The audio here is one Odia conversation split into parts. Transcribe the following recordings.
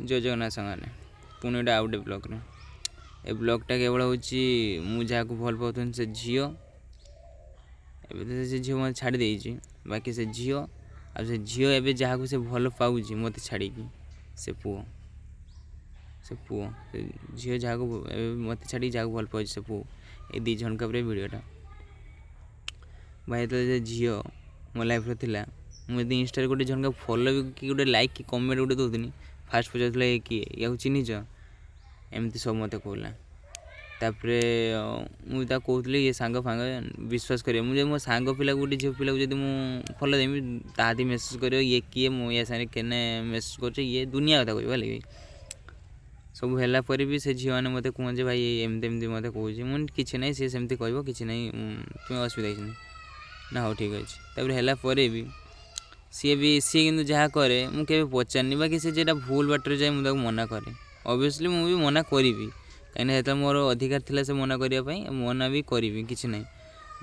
ଜୟ ଜଗନ୍ନାଥ ସାଙ୍ଗମାନେ, ପୁଣି ଗୋଟେ ଆଉ ଗୋଟେ ବ୍ଲଗ୍ରେ। ଏ ବ୍ଲଗ୍ଟା କେବଳ ହେଉଛି ମୁଁ ଯାହାକୁ ଭଲ ପାଉଥିଲି ସେ ଝିଅ, ଏବେ ତ ସେ ଝିଅ ମୋତେ ଛାଡ଼ି ଦେଇଛି। ବାକି ସେ ଝିଅ ଆଉ ସେ ଝିଅ ଏବେ ଯାହାକୁ ସେ ଭଲ ପାଉଛି ମୋତେ ଛାଡ଼ିକି, ସେ ପୁଅ ସେ ପୁଅ ସେ ଝିଅ ଯାହାକୁ ଏବେ ମୋତେ ଛାଡ଼ିକି ଯାହାକୁ ଭଲ ପାଉଛି ସେ ପୁଅ, ଏ ଦୁଇ ଜଣଙ୍କ ଉପରେ ଭିଡ଼ିଓଟା। ଭାଇ, ଯେତେବେଳେ ସେ ଝିଅ ମୋ ଲାଇଫ୍ରେ ଥିଲା, ମୁଁ ଯଦି ଇନଷ୍ଟାରେ ଗୋଟେ ଜଣଙ୍କ ଫଲୋ ବି କି ଗୋଟେ ଲାଇକ୍ କି କମେଣ୍ଟ ଗୋଟେ ଦେଉଥିଲି, ଫାଷ୍ଟ ପଚାରୁଥିଲା, ଏ କିଏ, ୟାକୁ ଚିହ୍ନିଛ, ଏମିତି ସବୁ ମୋତେ କହୁଥିଲା। ତାପରେ ମୁଁ ତାକୁ କହୁଥିଲି ଇଏ ସାଙ୍ଗ ଫାଙ୍ଗ, ବିଶ୍ୱାସ କରିବ, ମୁଁ ଯଦି ମୋ ସାଙ୍ଗ ପିଲାକୁ, ଗୋଟେ ଝିଅ ପିଲାକୁ ଯଦି ମୁଁ ଫଲୋ ଦେବି, ତା ଦେଇ ମେସେଜ୍ କରିବ, ଇଏ କିଏ, ମୁଁ ୟା ସାଙ୍ଗରେ କେନେ ମେସେଜ୍ କରୁଛି, ଇଏ ଦୁନିଆ କଥା କହିବ। ହେଲା କି ସବୁ ହେଲା ପରେ ବି ସେ ଝିଅମାନେ ମୋତେ କୁହନ୍ତି, ଭାଇ ଏମିତି ଏମିତି ମୋତେ କହୁଛି। ମୁଁ କିଛି ନାହିଁ, ସିଏ ସେମିତି କହିବ, କିଛି ନାହିଁ, ତୁମେ ଅସୁବିଧା କିଛି ନାହିଁ ନା, ହଉ ଠିକ୍ ଅଛି। ତାପରେ ହେଲା ପରେ ବି ସିଏ ବି ସିଏ କିନ୍ତୁ ଯାହା କରେ ମୁଁ କେବେ ପଚାରିନି। ବାକି ସେ ଯେଟା ଭୁଲ ବାଟରେ ଯାଏ ମୁଁ ତାକୁ ମନା କରେ। ଅବଭିୟସଲି ମୁଁ ବି ମନା କରିବି, କାହିଁକିନା ସେତେବେଳେ ମୋର ଅଧିକାର ଥିଲା ସେ ମନା କରିବା ପାଇଁ, ମନା ବି କରିବି, କିଛି ନାହିଁ।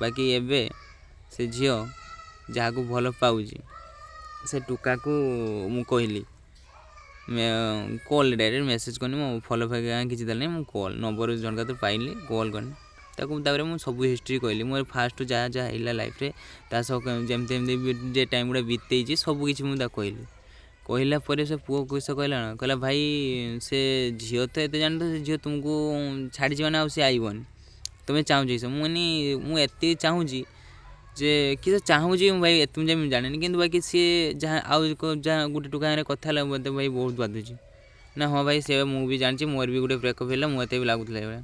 ବାକି ଏବେ ସେ ଝିଅ ଯାହାକୁ ଭଲ ପାଉଛି ସେ ଟୁକାକୁ ମୁଁ କହିଲି, କଲ୍ ଡାଇରେକ୍ଟ ମେସେଜ୍ କରିନି, ମୁଁ ଫଲୋ ଫାଇ କିଛି ଦେଲିନି, ମୁଁ କଲ୍ ନମ୍ବର ଜଣକା ତ ପାଇଲି, କଲ୍ କରିନି ତାକୁ। ତାପରେ ମୁଁ ସବୁ ହିଷ୍ଟ୍ରି କହିଲି ମୋର, ଫାଷ୍ଟରୁ ଯାହା ଯାହା ହେଲା ଲାଇଫ୍ରେ, ତା ସହ ଯେମିତି ଏମିତି ଯେ ଟାଇମ୍ ଗୁଡ଼ା ବିତେଇଛି, ସବୁ କିଛି ମୁଁ ତାକୁ କହିଲି। କହିଲା ପରେ ସେ ପୁଅ କିସ କହିଲା ନା, କହିଲା ଭାଇ ସେ ଝିଅ ତ ଏତେ ଜାଣିଥ, ସେ ଝିଅ ତୁମକୁ ଛାଡ଼ିଛି ମାନେ ଆଉ ସେ ଆଇବନି, ତୁମେ ଚାହୁଁଛ କିସ? ମୁଁ କହିନି ମୁଁ ଏତିକି ଚାହୁଁଛି ଯେ କିସ ଚାହୁଁଛି ମୁଁ ଭାଇ ଏତେ ଯାଏ ମୁଁ ଜାଣିନି, କିନ୍ତୁ ବାକି ସିଏ ଯାହା ଆଉ ଯାହା ଗୋଟେ ଟୋକା ସାଙ୍ଗରେ କଥା ହେଲା ମୋତେ ଭାଇ ବହୁତ ବାଧୁଛି। ନା ହଁ ଭାଇ, ସେ ମୁଁ ବି ଜାଣିଛି, ମୋର ବି ଗୋଟେ ବ୍ରେକଅପ୍ ହେଲା, ମୋତେ ବି ଲାଗୁଥିଲା ଏଇଭଳିଆ।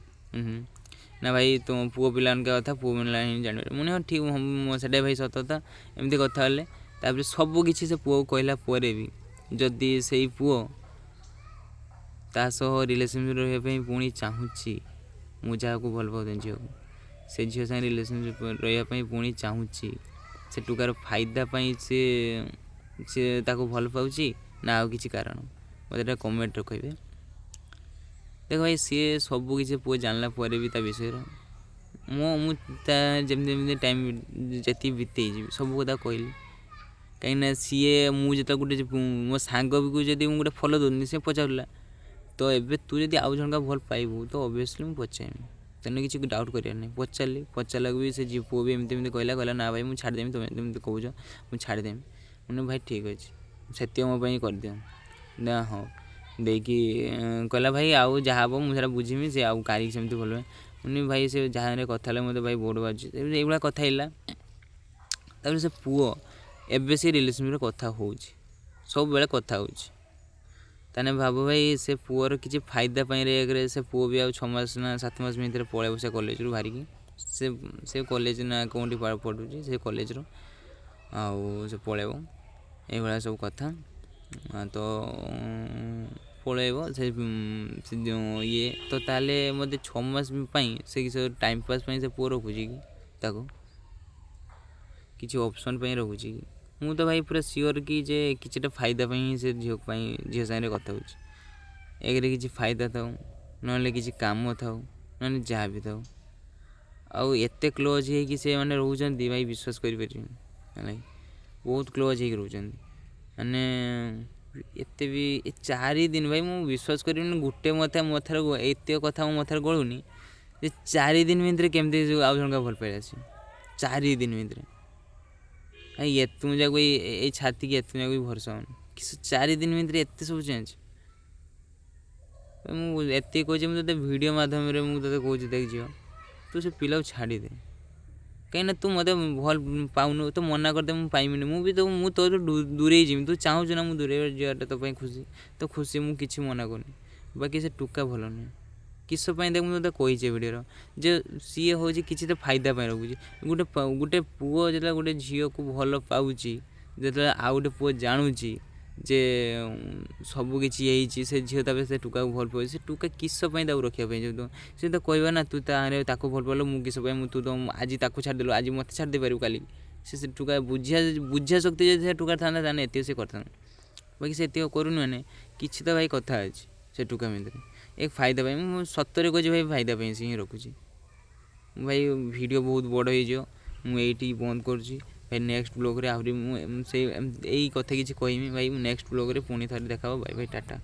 ନା ଭାଇ, ତୁମ ପୁଅ ପିଲାଙ୍କ କଥା ପୁଅ ପିଲା ହିଁ ଜାଣିପାରିବେ। ମୁଁ ହଁ ଠିକ୍, ସେଟା ଭାଇ ସତ କଥା। ଏମିତି କଥା ହେଲେ, ତାପରେ ସବୁ କିଛି ସେ ପୁଅକୁ କହିଲା ପରେ ବି ଯଦି ସେଇ ପୁଅ ତା ସହ ରିଲେସନସିପ୍ ରହିବା ପାଇଁ ପୁଣି ଚାହୁଁଛି, ମୁଁ ଯାହାକୁ ଭଲ ପାଉଥିଲି ଝିଅକୁ, ସେ ଝିଅ ସାଙ୍ଗେ ରିଲେସନସିପ୍ ରହିବା ପାଇଁ ପୁଣି ଚାହୁଁଛି, ସେ ଟୋକାର ଫାଇଦା ପାଇଁ ସେ ତାକୁ ଭଲ ପାଉଛି ନା ଆଉ କିଛି କାରଣ, ମୋତେ ଏଇଟା କମେଣ୍ଟରେ କହିବେ। ଦେଖ ଭାଇ, ସିଏ ସବୁ କିଛି ପୁଅ ଜାଣିଲା ପରେ ବି ତା ବିଷୟରେ ମୁଁ ତା ଯେମିତି ଯେମିତି ଟାଇମ୍ ଯେତିକି ବିତେଇଛି ସବୁ କଥା କହିଲି। କାହିଁକିନା ସିଏ ମୁଁ ଯେତେବେଳେ ଗୋଟେ ମୋ ସାଙ୍ଗକୁ ଯଦି ମୁଁ ଗୋଟେ ଫଲୋ ଦେଉନି, ସେ ପଚାରୁଥିଲା, ତ ଏବେ ତୁ ଯଦି ଆଉ ଜଣକା ଭଲ ପାଇବୁ ତ ଅବଭିୟସଲି ମୁଁ ପଚାରିବି, ତେଣୁ କିଛି ଡାଉଟ୍ କରିବାର ନାହିଁ। ପଚାରିଲି, ପଚାରିଲାକୁ ବି ସେ ପୁଅ ବି ଏମିତି ଏମିତି କହିଲା, କହିଲା ନା ଭାଇ ମୁଁ ଛାଡ଼ିଦେମି, ତୁମେ ଏମିତି କହୁଛ ମୁଁ ଛାଡ଼ିଦେମି। ମୁଁ ଭାଇ ଠିକ୍ ଅଛି, ସେତିକି ମୋ ପାଇଁ କରିଦିଅ। ନା ହଁ ଦେଇକି କହିଲା ଭାଇ ଆଉ ଯାହା ହେବ ମୁଁ ସେଇଟା ବୁଝିମି, ସେ ଆଉ କାହିଁକି ସେମିତି ଭଲ। ମୁଁ ଭାଇ ସେ ଯାହା କଥା ହେଲେ ମୋତେ ଭାଇ ବହୁତ ବାଜୁଛି, ଏଇଭଳିଆ କଥା ହେଲା। ତାପରେ ସେ ପୁଅ ଏବେ ସେ ରିଲେସନସିପ୍ରେ କଥା ହେଉଛି, ସବୁବେଳେ କଥା ହେଉଛି। ତାହେଲେ ଭାବ ଭାଇ, ସେ ପୁଅର କିଛି ଫାଇଦା ପାଇଁ ଏକରେ ସେ ପୁଅ ବି ଆଉ 6 ମାସ ନା 7 ମାସ ଭିତରେ ପଳେଇବ ସେ କଲେଜରୁ ବାହାରିକି। ସେ କଲେଜ ନା କେଉଁଠି ପଢ଼ୁଛି ସେ କଲେଜରୁ, ଆଉ ସେ ପଳେଇବ, ଏଇଭଳିଆ ସବୁ କଥା। ତ ପଳେଇବ ସେ ଯେଉଁ ଇଏ ତ, ତାହେଲେ ମୋତେ 6 ମାସ ପାଇଁ ସେ କିଛି ଟାଇମ୍ ପାସ୍ ପାଇଁ ସେ ପୁଅ ରଖୁଛି କି ତାକୁ କିଛି ଅପସନ୍ ପାଇଁ ରଖୁଛି କି? ମୁଁ ତ ଭାଇ ପୁରା ସିଓର କି ଯେ କିଛିଟା ଫାଇଦା ପାଇଁ ହିଁ ସେ ଝିଅ ପାଇଁ ଝିଅ ସାଙ୍ଗରେ କଥା ହେଉଛି। ଏକରେ କିଛି ଫାଇଦା ଥାଉ, ନହେଲେ କିଛି କାମ ଥାଉ, ନହେଲେ ଯାହା ବି ଥାଉ, ଆଉ ଏତେ କ୍ଲୋଜ୍ ହେଇକି ସେମାନେ ରହୁଛନ୍ତି ଭାଇ, ବିଶ୍ୱାସ କରିପାରିବେନି। ହେଲା ବହୁତ କ୍ଲୋଜ୍ ହେଇକି ରହୁଛନ୍ତି, ମାନେ ଏତେ ବି ଏ 4 ଦିନ ଭାଇ ମୁଁ ବିଶ୍ୱାସ କରିବିନି, ଗୋଟେ ମଥା ମଥାରେ ଏତେ କଥା ମୋ ମଥାରେ ଗଳୁନି ଯେ 4 ଦିନ ଭିତରେ କେମିତି ଆଉ ଜଣକା ଭଲ ପାଇଲା ସେ 4 ଦିନ ଭିତରେ। ଭାଇ ଏତେ ଯାକୁ ଏଇ ଛାତିକି ଏତେ ଯାକୁ ବି ଭରସା ହେଉନି କି 4 ଦିନ ଭିତରେ ଏତେ ସବୁ ଚେଞ୍ଜ। ମୁଁ ଏତିକି କହୁଛି, ମୁଁ ତୋତେ ଭିଡ଼ିଓ ମାଧ୍ୟମରେ ମୁଁ ତୋତେ କହୁଛି, ଦେଖ ଝିଅ, ତୁ ସେ ପିଲାକୁ ଛାଡ଼ିଦେ, କାହିଁକିନା ତୁ ମୋତେ ଭଲ ପାଉନୁ, ତୁ ମନା କରିଦେ ମୁଁ ପାଇମିନି, ମୁଁ ବି ତ ମୁଁ ତୋର ଦୂରେଇ ଯିବି। ତୁ ଚାହୁଁଛୁ ନା ମୁଁ ଦୂରେଇ ଯିବାଟା ତୋ ପାଇଁ ଖୁସି, ତ ଖୁସି, ମୁଁ କିଛି ମନା କରୁନି। ବାକି ସେ ଟୋକା ଭଲ ନୁହେଁ କିସ ପାଇଁ ଦେଖ, ମୁଁ ତୋତେ କହିଛି ଏ ଭିଡ଼ିଓର ଯେ ସିଏ ହେଉଛି କିଛି ତ ଫାଇଦା ପାଇଁ ରଖୁଛି। ଗୋଟେ ପୁଅ ଯେତେବେଳେ ଗୋଟେ ଝିଅକୁ ଭଲ ପାଉଛି, ଯେତେବେଳେ ଆଉ ଗୋଟେ ପୁଅ ଜାଣୁଛି ଯେ ସବୁ କିଛି ହେଇଛି, ସେ ଝିଅ ତାପରେ ସେ ଟୋକାକୁ ଭଲ ପାଉଛି, ସେ ଟୋକା କିସ ପାଇଁ ତାକୁ ରଖିବା ପାଇଁ? ଯେହେତୁ ସେ ତ କହିବ ନା ତୁ ତା ତାକୁ ଭଲ ପାଇଲୁ, ମୁଁ କିସ ପାଇଁ? ମୁଁ ତୁ ତ ଆଜି ତାକୁ ଛାଡ଼ିଦେଲୁ, ଆଜି ମୋତେ ଛାଡ଼ି ଦେଇପାରିବୁ କାଲି। ସେ ଟୋକା ବୁଝିବା ଶକ୍ତି ଯଦି ସେ ଟୋକା ଥାନ୍ତା, ତାହେଲେ ଏତିକି ସେ କରିଥାନ୍ତା। ବାକି ସେ ଏତିକି କରୁନି, ମାନେ କିଛି ତ ଭାଇ କଥା ଅଛି ସେ ଟୋକା ଭିତରେ, ଏକ ଫାଇଦା ପାଇଁ। ମୁଁ ସତରେ କହୁଛି ଭାଇ, ଫାଇଦା ପାଇଁ ସେ ହିଁ ରଖୁଛି। ଭାଇ ଭିଡ଼ିଓ ବହୁତ ବଡ଼ ହେଇଯିବ, ମୁଁ ଏଇଠି ବନ୍ଦ କରୁଛି ଭାଇ। ନେକ୍ସଟ ବ୍ଲଗ୍ରେ ଆହୁରି ମୁଁ ସେଇ ଏଇ କଥା କିଛି କହିବି ଭାଇ। ମୁଁ ନେକ୍ସଟ ବ୍ଲଗ୍ରେ ପୁଣି ଥରେ ଦେଖା ହେବ। ଭାଇ ଭାଇ, ଟାଟା।